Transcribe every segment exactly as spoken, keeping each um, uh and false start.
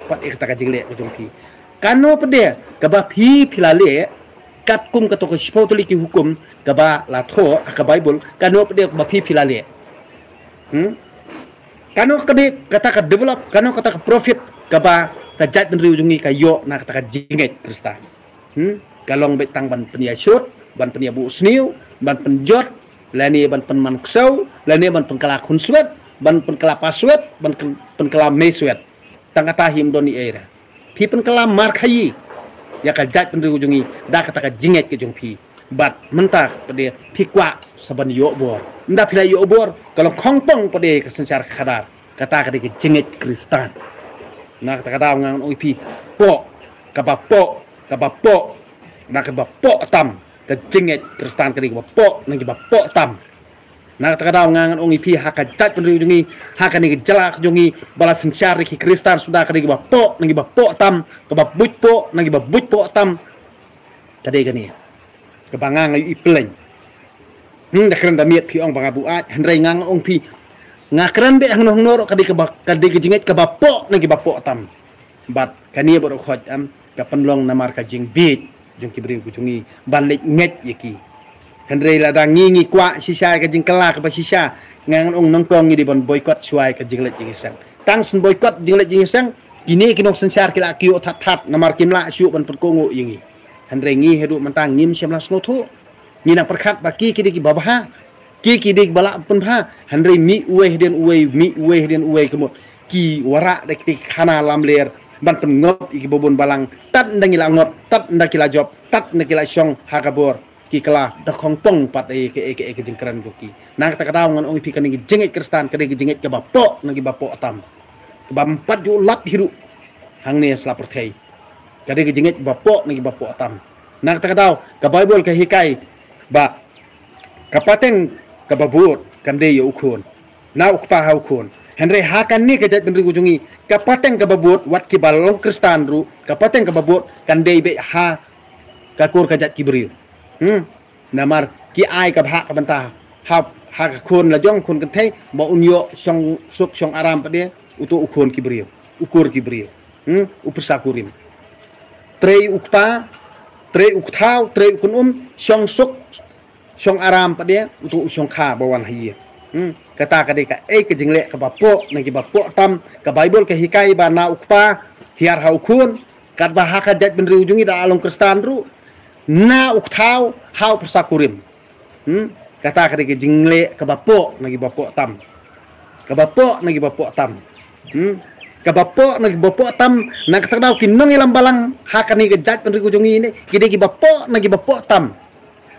pat ïa kata ka jingleh ka jong phi. Kano pat de kaba phi phi la leh katkum kato ka shiphew tylli ki hukum kaba la thoh ha ka Baibl, kano pat de kaba phi phi la leh. Hmm? Kano ka dei kata ka develop, kano kata ka profit kaba ka jaitbynriew jong ngi ka ïoh na kata ka jingngeit Khristan. Hmm? Ka long beit tang ban pynïashut, ban pynïabuh sniew, ban pynjot, lane ban pynman ksew, lane ban pynkylla khunswet, ban pynkylla paswet, ban pyn-, pynkylla meiswet. Tang kata hi ym don ei ei re. Phi pynkylla markhaïi ïa ka jaitbynriew jong ngi da kata ka jingngeit ka jong phi. Bad mynta pat de phi kwah sa ban ïoh bor. Ynda phi la ïoh bor, ka long khongpong pat de ka synshar ka khadar. Kata ka dei ka jingngeit Khristan. Na kata ka daw nga ngan ong ïa phi, poh, kaba poh, kaba poh, na kaba poh tam. Ka jingngeit Khristan ka dei kaba poh, na kaba poh tam. Na kata ka daw nga ngan ong ïa phi, ha ka jaitbynriew jong ngi, ha kane ka jylla ka jong ngi, ba la synshar ïa ki Khristan suda, ka dei kaba poh, na kaba poh tam, kaba buit poh, na kaba buit poh tam. Ka dei kane kaba nga nga ïohi pleng. Hmm, da kren da miet phi ong ba nga buaid, hynrei nga nga ong phi, nga kren beit hangno hangno ruh, ka dei kaba, ka dei ka jingngeit kaba poh, na kaba poh tam. Bad kane baroh khoit em ka pynlong namar ka jingbieit jong ki briew ka jong ngi ban leit ngeit ïa ki. Hynrei lada ngi ngi kwah shisha ka jingkylla kaba shisha, nga ngan ong nyngkong ngi dei ban boycott shuwa ka jingleit jingïaseng. Tang shen boycott jingleit jingïaseng, kine ki nongsynshar ki la kyiuh that that namar kim lah shuh ban pynkohnguh ïa ngi. Hynrei ngi haduh mynta ngim shym la sngewthuh. Ngi nang pyrkhat ba ki ki dei kiba bha, ki ki dei kiba lah pynbha. Hynrei mih uwei hadien uwei, mih uwei hadien uwei ka mut ki wanrah da kita ki khana lamler ban pynngob ïa kiba bun balang. Tad ynda ngi la ngob, tad ynda ki la jop, tad ynda ki la shong ha ka bor, ki kylla da khongpong pat ïa ka, ïa ka, ïa ka jingkren jong ki. Na kata ka daw ngan ong ïa phi, kane ka jingngeit Khristan ka dei ka jingngeit kaba poh, na kaba poh tam, kaba ym pat ju lap hi ruh hangne sla pyrthei. Ka dei ka jingngeit ba poh, na kaba poh tam. Na kata ka daw ka Baibl ka hikai ba ka pateng kaba bud kan dei ïa u khun, na u kpa ha u khun. Hynrei ha kane ka jaitbynriew ka jong ngi, ka pateng kaba bud, wat kiba long Khristan ruh, ka pateng kaba bud kan dei beit ha ka kur ka jait ki briew. Hmm. Namar ki ai ka bhah ka bynta ha, ha ka khun la jong, khun kynthei, ba un ïoh shong suk shong aram pat de, uto u khun ki briew, u kur ki briew. Hmm, u pyrsa kurim. Trei u kpa, trei u kthaw, trei u kynum, shong suk shong aram pat de, uto u shongkha ba wan ha ïing. Hmm, kata ka dei kaei ka jingleh kaba poh, na kiba poh tam. Ka Baibl ka hikai ba na u kpa hiar ha u khun, katba ha ka jaitbynriew jong ngi da long Khristan ruh, na u kthaw ha u pyrsa kurim. Hmm? Kata ka dei ka jingleh kaba poh, na kiba poh tam. Kaba poh, na kiba poh tam. Hmm? Kaba poh, na kiba poh tam. Na kata ka daw ki nongïalam balang ha kane ka jaitbynriew ka jong ngi ne, ki dei kiba poh, na kiba poh tam.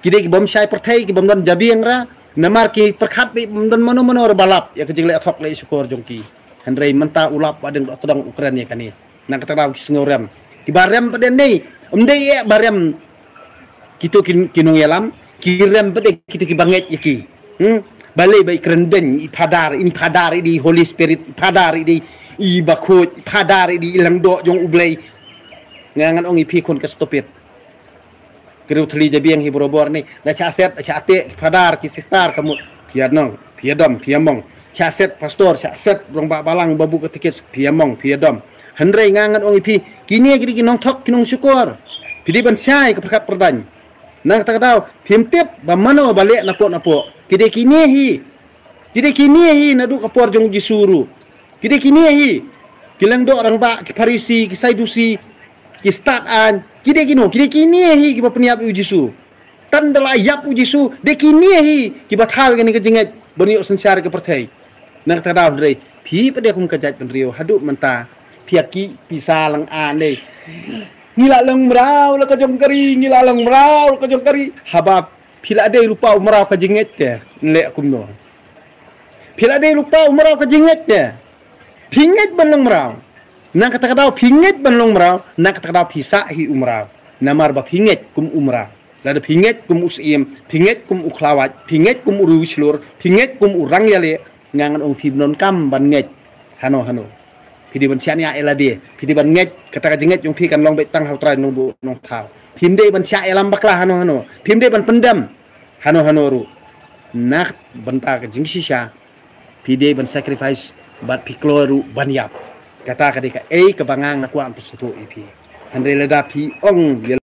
Ki dei ki bym shai pyrthei, ki bym don jabieng ra. Namar ki pyrkhat beit bym don mano mano ruh ba lap ïa ka jingleh thok leh shukor jong ki. Hynrei mynta u lap ba dang doh tdong u kren ïa kane. Na kata ka daw ki sngew rem. Kiba rem pat de ne, ym dei eh ba rem kito ki, ki nongïalam, ki rem pat de kito kiba ngeit ïa ki. Hmm? Balei ba i kren beiñ, i Phadar, i Phadar i dei Holy Spirit, i Phadar i dei i bakhuid, i Phadar i dei i lyngdoh jong U Blei. Nga ngan ong ïa phi, khun ka stupid. Ki riew thylli jabieng hi barabor ne, la shah set, la shah teh, ki Phadar, ki sister, ka mut phi ïa nong, phi ïa dom, phi ïa mong. Shah set pastor, shah set rangbah balang ba buh katekis, phi ïa mong, phi ïa dom. Hynrei nga ngan ong ïa phi, kine ki dei ki nongthok, ki nongshukor. Phi dei ban shai ka pyrkhat pyrdaiñ. Na kata ka daw phim tip ba mano ba leh napoh napoh. Ki dei kine hi. Ki dei kine hi naduh ka por jong U Jisu ruh. Ki dei kine hi ki lyngdoh rangbah, ki Pharisi, ki Sadusi, ki stad aiñ. Ki dei kino, ki dei kine hi kiba pynïap ïa U Jisu. Tang da la ïap U Jisu, dei kine hi kiba thaw ïa kane ka jingngeit ban ïoh synshar ïa ka pyrthei. Na kata ka daw hynrei phi pat de kum ka jaitbynriew haduh mynta phi ïa ki pisa lang a ne, ngi la long mraw la ka jong ka ri, ngi la long mraw la ka jong ka ri. Haba phi la dei lypa u mraw ka jingngeit te, leh kumno? Phi la dei lypa u mraw ka jingngeit te. Phi ngeit ban long mraw. Na kata ka daw phi ngeit ban long mraw, na kata ka daw phi sah hi u mraw. Namar ba phi ngeit kum u mraw. Lada phi ngeit kum u syiem, phi ngeit kum u khlawait, phi ngeit kum u riewshlur, phi ngeit kum u rangïaleh, nga ngan ong phim donkam ban ngeit hano hano. Phi dei ban shaniah ïa lade, phi dei ban ngeit, kata ka jingngeit jong phi kan long beit tang ha U Trai Nongbuh Nongthaw. Phim dei ban shah ïalam bakla hano hano. Phim dei ban pyndem hano hano ruh. Na bynta ka jingshisha phi dei ban sacrifice bad phi kloi ruh ban ïap. Kata ka dei kaei kaba nga nga kwah ban pynsngewthuh ïa phi. Hynrei lada phi ong ïa